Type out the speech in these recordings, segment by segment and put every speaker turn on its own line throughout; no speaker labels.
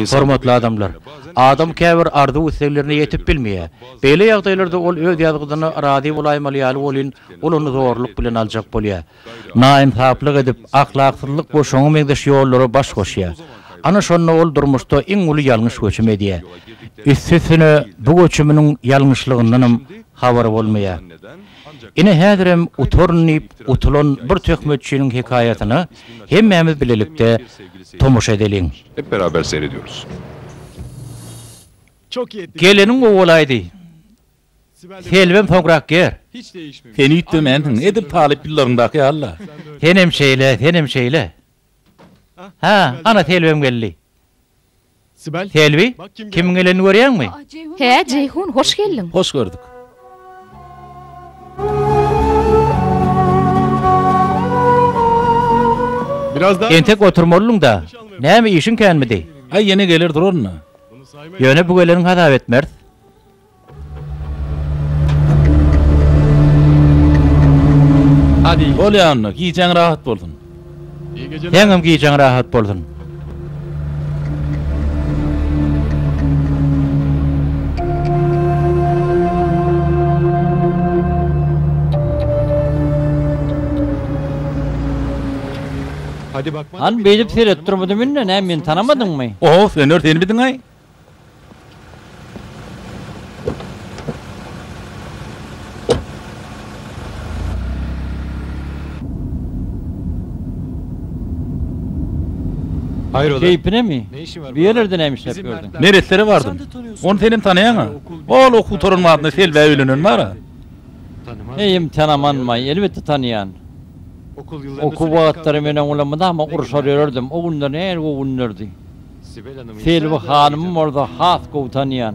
Hormatly adamlar! Adam käbir arzuw-isleglerine ýetip bilmeýär. Beýle ýagdaýlarda ol öz ýazgydyna razy bolaýmaly ýaly welin, ol ony zorluk bilen aljak bolýar. Naýynsaplyk edip, ahlaksyzlyk we şoňa meňzeş ýollara baş goşýar. Ana şonda ol durmuşda iň uly ýalňyş göçüm edýär. Üstesine bu göçüminiň ýalňyşlygyndanam habary bolmaýar. Ine häzirem utaryn diýip utulan bir töhmetçiniň hekaýatyna hemmämiz bilelikde tomaşa edeliň.
Hep beraber seýrediyoruz.
Geleniň gowy bolaýdy. Selbem soňrak ger.
Sen üýtgemänsiň, edil talyp ýyllaryňdaky ýaly-la.
Senem şeýle, senem şeýle. Hä, ana Selbem geldi. Selbi, kimiň gelenini görýäňmi?
Hä, Jeýhun, hoş geldiň.
Hoş gördük.
Entek oturmalydyň-da. Näme, işiň känmidi?
Aý, ýene geler duraryn-da.
Ýöne bu geleniňi hasap etmeris.
Bolýa onda, gijäň rahat bolsun.
Seňem gijäň rahat bolsun.
Han beýdip seredip durmadym indi, näme meni tanamadyňmy?
Oho, Söner senmidiň-aý?
Keýpinemi? Bu ýerlerde näme işläp ýördüň?
Neresslere bardym. Ony senem tanaýaň-a. Ol okuw gutaran badyna Selbä öýlenen bar-a.
Heýem tanamanmaý, elbetde tanaýan. Okuw wagtlary men oň bilen mydama urşar ýörerdim. O günler nähili gowy günlerdi. Selbi hanymy bolsa has gowy tanýan.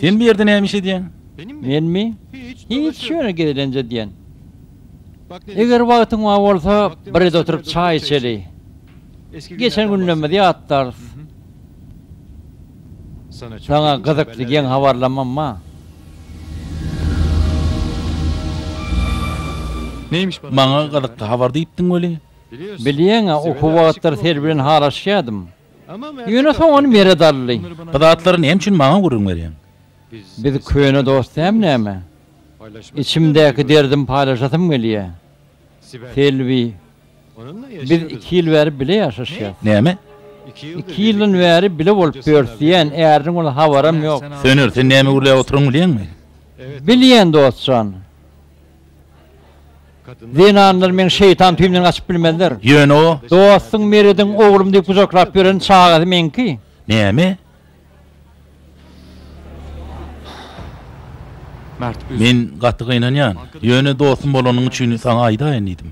Sen bu ýerde näme iş edýäň?
Menmi? Hiç, ýöne gezelenç edýän. Eger wagtyň bar bolsa, bir ýerde oturyp çaý içeli. Geçen günlerimizi ýatlarys. Saňa gyzykly geň habarlamam bar.
Maňa gyzykly habar diýipdiň weli.
Bilýäň-ä, okuw wagtlary Selbi bilen halaşýadym. Ýöne soň ony Meret aldy.
Bu zatlary näme üçin maňa gürrüň berýäň?
Biz köne dost dämi näme? Içimdäki derdimi paýlaşasym gelýä. Selbi, biz iki ýyl bäri bile ýaşaşýas.
Näme?
Iki ýyldan bäri bile bolup ýörüs diýýän, äriniň bolsa habaram ýok.
Söner, sen näme gürläp oturyňy bilýäňmi?
Bilýän, dost jan. Zenanlar meň şeýtan tüýümden gaçyp bilmezler.
Ýöne o.
Dostuň Merediň oglum diýip gujaklap ýören çagasy meňki.
Näme? Men gaty gynanýan. Ýöne dostum bolanyň üçin saňa aýdaýyn diýdim.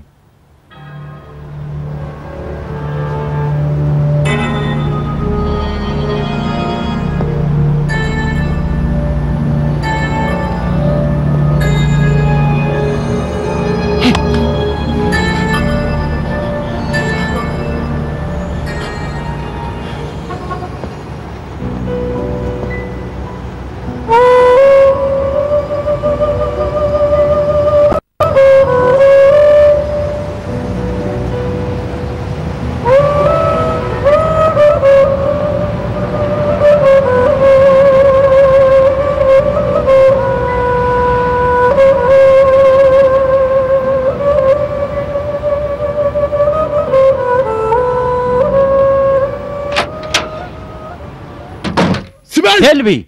Selbi!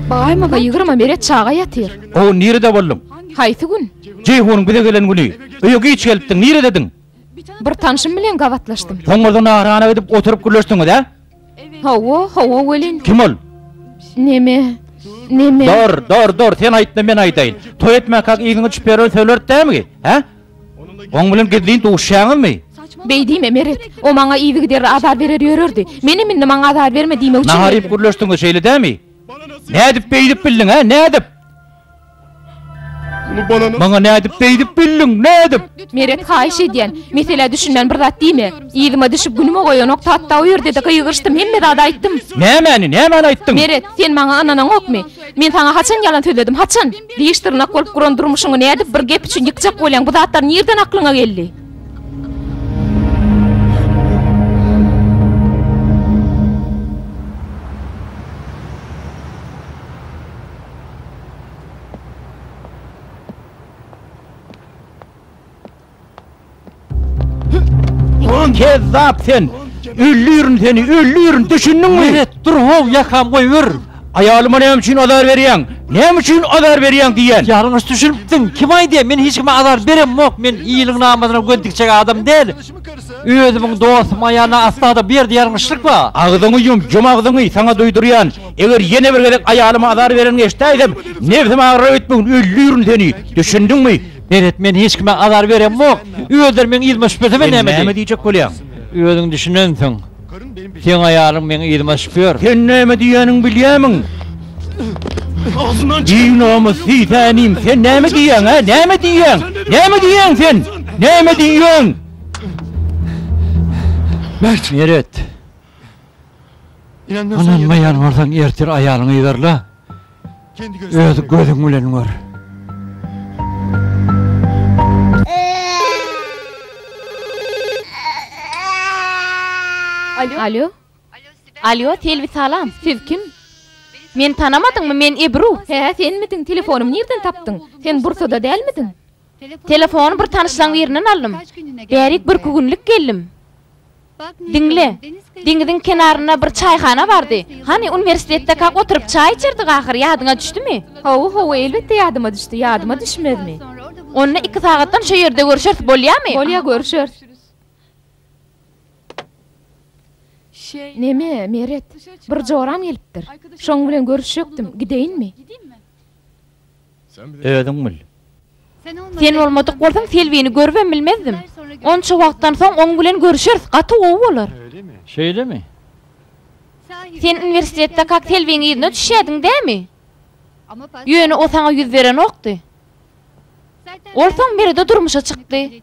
Baýmyza 20 meret çaga ýatyr.
O gün nirede bolduň?
Haýsy gün?
Jeýhunyň bize gelen güni. Öýe giç gelipdiň, niredediň?
Bir tanşym bilen gabatlaşdym.
Soň bolsa naharhana gidip oturyp gürleşdiňiz, hä?
Hawa, hawa welin.
Kim ol?
Neme? Neme?
Dur, dur, dur, sen aýtma, men aýdaýyn. Toý etmäkäk yzyňa düşüp ýören Söwlert dälmi, hä? Oň bilen gizlin duşýaňyzmy?
Beý diýme, Meret. O maňa yzygiderli azar berer ýörerdi. Menem indi maňa azar berme diýmek üçin
Nahar iýip
geldim.
gürleşdiňiz, şeýle dälmi? Nädip beýdip bildiň, hä? Nädip? Maňa nädip beýdip bildiň, nädip?
Meret, haýyş edýän, meselä düşünmän bir zat diýme. Yzyma düşüp günüme goýanok, hatda o ýerde-de gygyryşdym, hemme zady aýtdym.
Nämäni, nämäni aýtdyň?
Meret, sen maňa ynanaňokmy? Men saňa haçan ýalan sözledim, haçan? Diş-dyrnak bolup guran durmuşyňy nädip bir gep üçin ýykjak bolýaň, bu zatlar nirden aklyňa geldi?
Kezzap sen! Öldürin seni, öldürin, düşündiňmi?
Meret, dur how, ýakamy goýber!
Aýalyma näme üçin azar berýäň? Näme üçin azar berýäň diýýän?
Ýalňyş düşünipsiň. Kim aýdýar? Men hiç kime azar beremok. Men iliň namazyna göz dikjek adam däl. Özümiň dostum aýalyna asla-da bu ýerde ýalňyşlyk bar.
Agzyňy ýum, ýum agzyňy, saňa duýdurýan. Eger ýene bir gezek aýalyma azar bereniňi eşidäýsem, nebsim agyrar öýtmegin, öldürin seni. Düşündiňmi?
Meret, men hiç kime azar beremok. Özleri meň yzyma düşmese men näme edeýin?
Sen näme diýjek bolýaň?
Özüň düşünensiň. Seň aýalyň meň yzyma düşüp ýör.
Sen näme diýýäniňi bilýämiň? Binamys sisänim, sen näme diýýäň, hä? Näme diýýäň? Näme diýýäň sen? Näme diýýäň?
Mert. Meret. Ynanmaýan bolsaň ertir aýalyňy yzarla. Öz gözüň bilen gör.
Alýo. Alýo, Selbi salam. Siz kim? Meni tanamadyňmy? Men Ebru. Hä, senmidiň? Telefonymy nirden tapdyň? Sen Bursada dälmidiň? Telefony bir tanyşlaň birinden aldym. Bärik birki günlük geldim. Diňle, deňiziň kenarynda bir çaýhana bardy. Hany, uniwersitetdekak oturyp çaý içerdik ahyr, ýadyňa düşdümi? Hawa, hawa, elbetde ýadyma düşdi, ýadyma düşmezmi? Onda iki sagatdan şo ýerde görşeris, bolýamy? Bolýa, görşeris. Neme, Meret, bir joram gelipdir. Şoň bilen görüşjekdim, gideýinmi?
Özüň bil.
Sen bolmadyk bolsaň Selbini görübem bilmezdim. Onça wagtdan soň oň bilen görüşeris, gaty gowy bolar.
Şeýlemi?
Sen uniwersitetdekak Selbiň yzyna düşýädiň dämi? Ýöne o saňa ýüz berenokdy. Ol soň Merede durmuşa çykdy.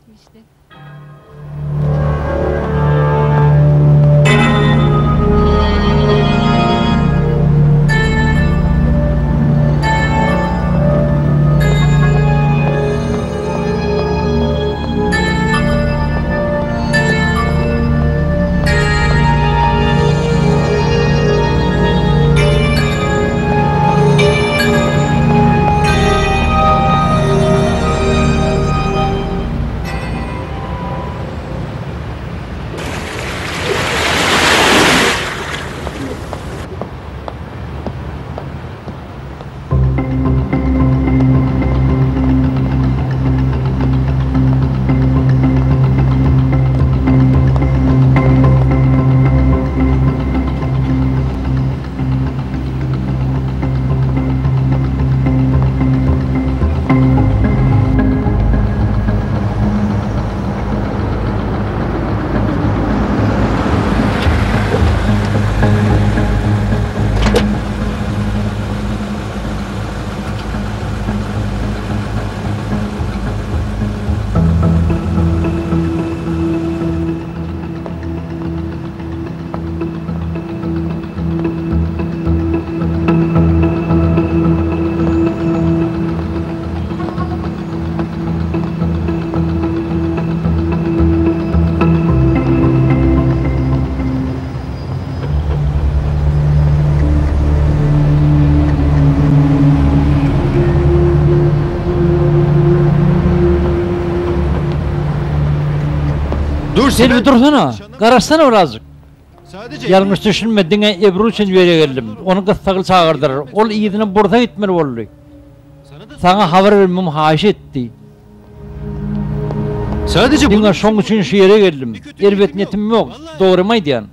Selbi dursana, garaşsana birazjyk. Ýalňyş düşünme, diňe Ebru üçin bu ýere geldim. Ony gyssagly çagyrdylar. Ol yzyna Bursa gitmeli boldy. Saňa habar bermegimi haýyş etdi. Diňe şoň üçin şu ýere geldim. Erbet niýetim ýok, dogrymy aýdýan.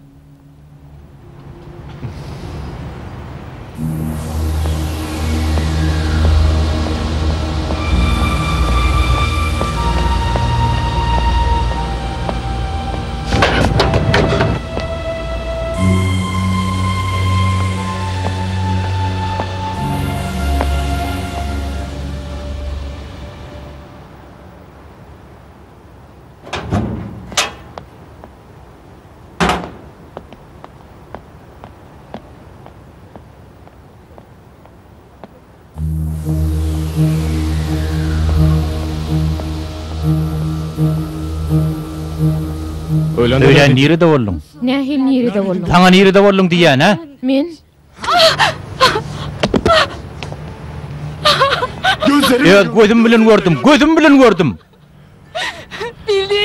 Öýlän nirede bolduň?
Nähili nirede bolduň?
Saňa nirede bolduň diýýän, hä?
Men?
Öz gözüm bilen gördüm, gözüm bilen gördüm.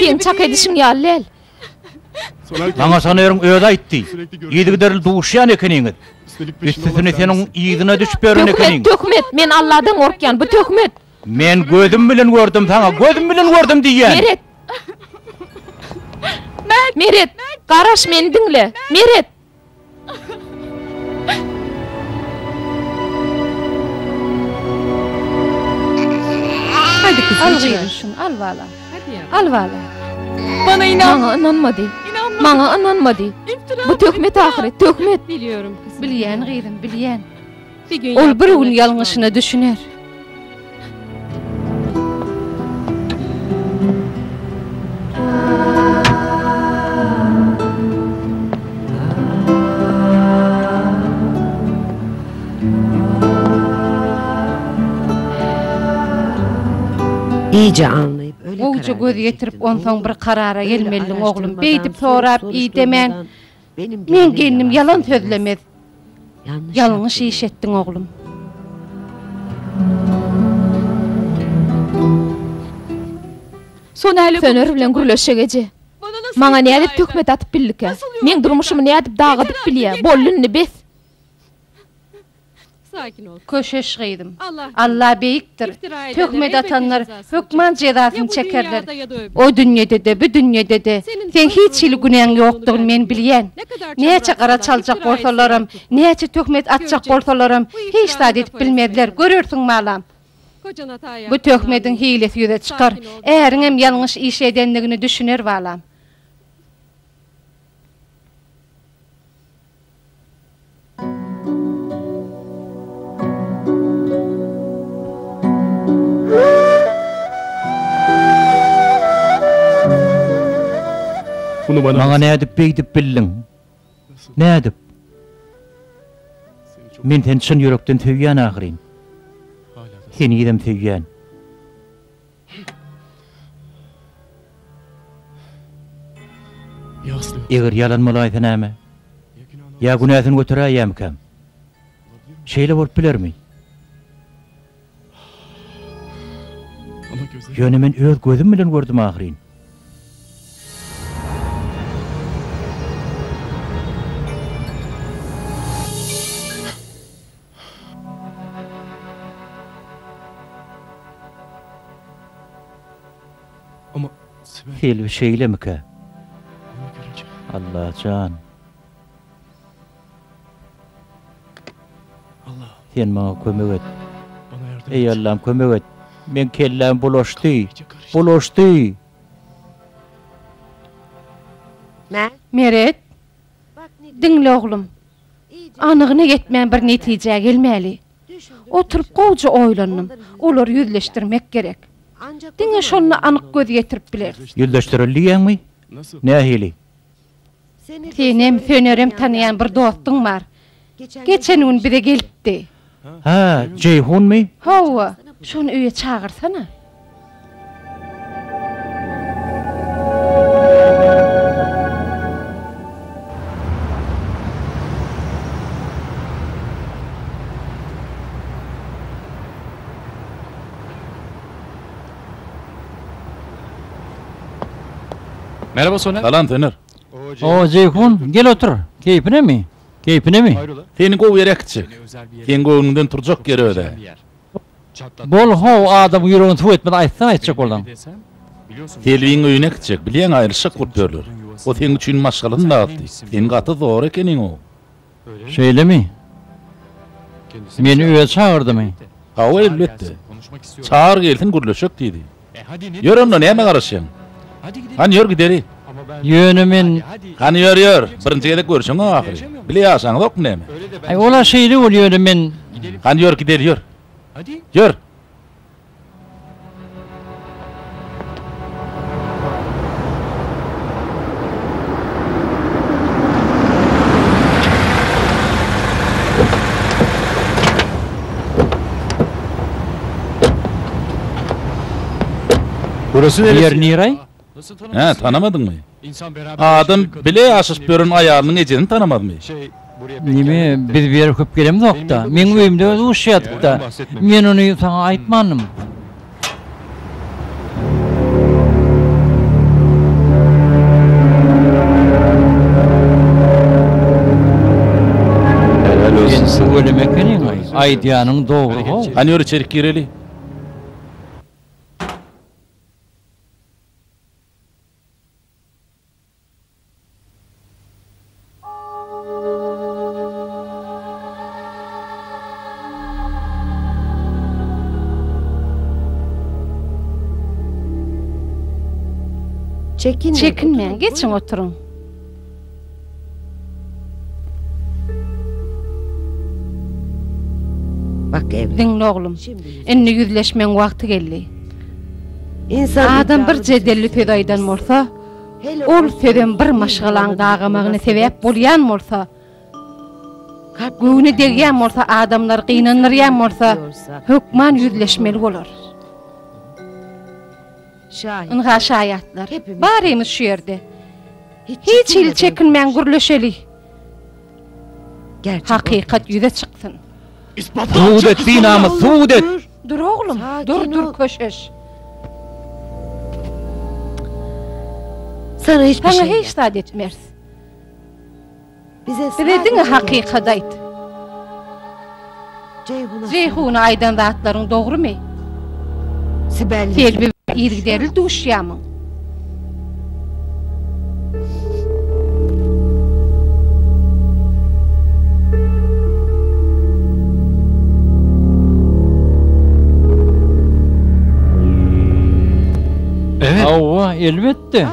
Seň çak edişiň ýaly däl.
Maňa Soneriň özi aýtdy. Yzygiderli duşýan ekeniňiz. Üstesine sen oň yzyna düşüp ýören ekeniň.
Töhmet, töhmet! Men Alladan gorkýan, bu töhmet!
Men gözüm bilen gördüm saňa, gözüm bilen gördüm diýýän!
Meret! Meret! Garaş, meni diňle! Meret!
Al gyzym şuny, al balam. Al balam.
Maňa ynanmady. Maňa ynanmady. Bu töhmet ahyry, töhmet.
Bilýän gyzym, bilýän. Ol bir gün ýalňyşyna düşüner. Gowja göz ýetirip onsoň bir karara gelmelidiň oglum. Beýdip sorap idemän Meň gelnim ýalan sözlemez. Ýalňyş iş etdiň oglum.
Söner bilen gürleşjek eje. Maňa nädip töhmet atyp bildikä? Meň durmuşymy nädip dagadyp bilýä? Boldy indi bes.
Köşeş gyzym. Alla beýikdir. Töhmet atanlar hökman jezasyny çekerler. O dünýede-de, bu dünýede-de seň hiç hili günäň ýokdugyny men bilýän. Näçe gara çaljak bolsalaram, näçe töhmet atjak bolsalaram, hiç zat edip bilmezler. Görersiň balam. Bu töhmediň hilesi ýüze çykar. Äriňem ýalňyş iş edendigini düşüner balam.
Maňa nädip beýdip bildiň? Nädip? Men seni çyn ýürekden söýýän ahyryn. Henizem söýýän. Eger ýalan bolaýsa näme? Ýa günäsini göteräýýämikäm? Şeýle bolup bilermi? Ýöne men öz gözüm bilen gördüm ahyryn. Selbi şeýlemikä? Allajan. Sen maňa kömek et. Eý Allam kömek et. Meň kelläm bulaşdy. Bulaşdy.
Meret, diňle oglum. Anygyna ýetmän bir netijä gelmäli. Oturyp gowja oýlandym. Olary ýüzleşdirmek gerek. Diňe şonda anyk göz ýetirip bileris.
Ýüzleşdireli diýýäňmi? Nähili?
Senem, Sönerem tanaýan bir dostuň bar. Geçen gün bize gelipdi.
Hä, Jeýhunmy?
Hawa, şony öýe çagyrsana.
Salam Söner.
O, Jeýhun, gel otur. Keýpinemi? Keýpinemi?
Seni gowy ýere äkitjek. Seň göwnüňden turjak ýer öz-ä.
Bol how adamyň ýüregini suw etmez aýtsaň aýtjak bolsaň.
Selbiň öýüne äkitjek bilýäň aýrylyşjak bolup ýörler. O seň üçin maşgalasyny dagyrtdy. Sen gaty zor ekeniň-ow.
Şeýlemi? Meni öýe çagyrdymy?
Hawa elbetde. Çagyr gelsin gürleşek diýdi. Ýör onda nämä garaşýaň? Hany ýör gideli.
Ýöne men.
Hany ýör ýör. Birinji gezek görşeňok ahyry. Bile ýaşaňyzokmy näme?
Aý ola şeýle bol ýöne men.
Hany ýör gideli ýör. Ýör.
Bu ýer niraý?
Hä, tanamadyňmy? Adam bile ýaşaşyp ýören aýalynyň ejesini tanamazmy?
Neme, biz bu ýere köp gelemzok-da. Meň öýümde duşýardyk-da. Men ony saňa aýtmandym. Aýdýanyň dogry-how.
Hany ýör içerik gireli.
Çekinmäň, geçiň oturyň. Diňle oglum, indi ýüzleşmegiň wagty geldi. Adam bir jedelli söz aýdan bolsa, ol sözem bir maşgalaň dagamagyna sebäp bolýan bolsa, göwne degýän bolsa, adamlary gynandyrýan bolsa, hökman ýüzleşmeli bolar. Ynha şaýatlar, barymyz şu ýerde. Hiç hili çekinmän gürleşeli. Hakykat ýüze çyksyn.
Subut et, binamys, subut et!
Dur oglum, dur, dur köşeş. Saňa hiç zat etmeris. Bize diňe hakykady aýt. Jeýhuna aýdan zatlaryň dogrumy? Selbi bilen yzygiderli duşýarmyň?
Hawa, elbetde.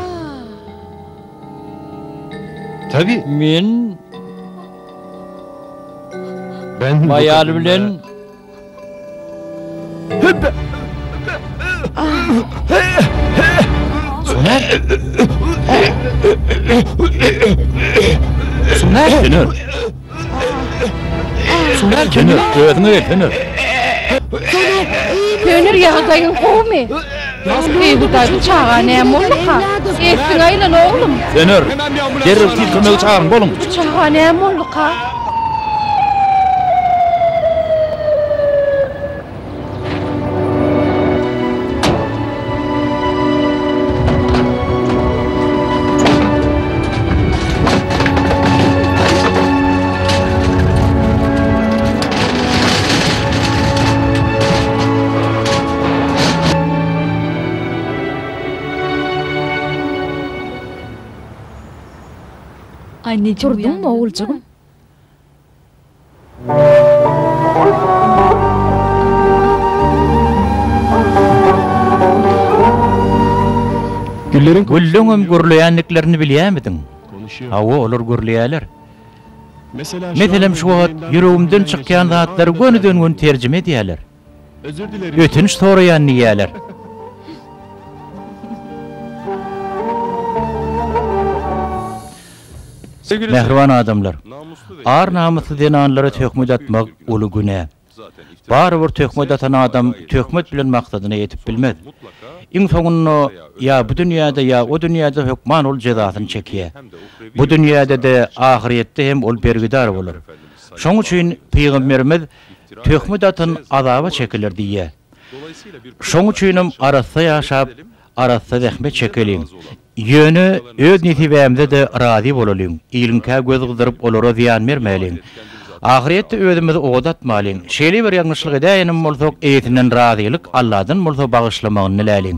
Tabii.
Men
Ben bu
aýal
kadınla-
bilen
Soner! Soner! Soner! Soner, Soner, özüňe gel, Soner.
Soner ýagdaýyň gowumy? Eý Hudaý bu çaga näme bolduka? Essiň aýlan oglum.
Soner, derrew tiz kömege çagyryň, boluň.
Bu çaga näme bolduka?
Turduňmy, oguljygym?
Gülleňem gürleýändiklerini bilýärmidiň? Hawa, olar gürleýärler. Meselem, şu wagt ýüregimden çykýan zatlary gönüden-göni terjime edýärler. Ötünç soraýan diýýärler. Mähriban adamlar! Ar-namysly zenanlara töhmet atmak uly günä. Barybir töhmet atan adam töhmet bilen maksadyna ýetip bilmez. Iň soňunda ýa bu dünýäde ýa o dünýäde hökman ol jezasyny çekýär. Bu dünýäde-de, ahyrýetde hem ol bergidar bolar. Şoň üçin pygamberimiz Töhmet atan azaba çekiler diýýär. Şoň üçinem arassa ýaşap, arassa zähmet çekeliň. Ýöne öz nesibämize-de razy bolalyň, iliňkä göz gyzdyryp olara zyýan bermäliň. Ahyrýetde özümizi oda atmalyň. Şeýle bir ýalňyşlyk edäýenem bolsak, eýesinden razylyk, Alladan bolsa bagyşlamagyny diläliň.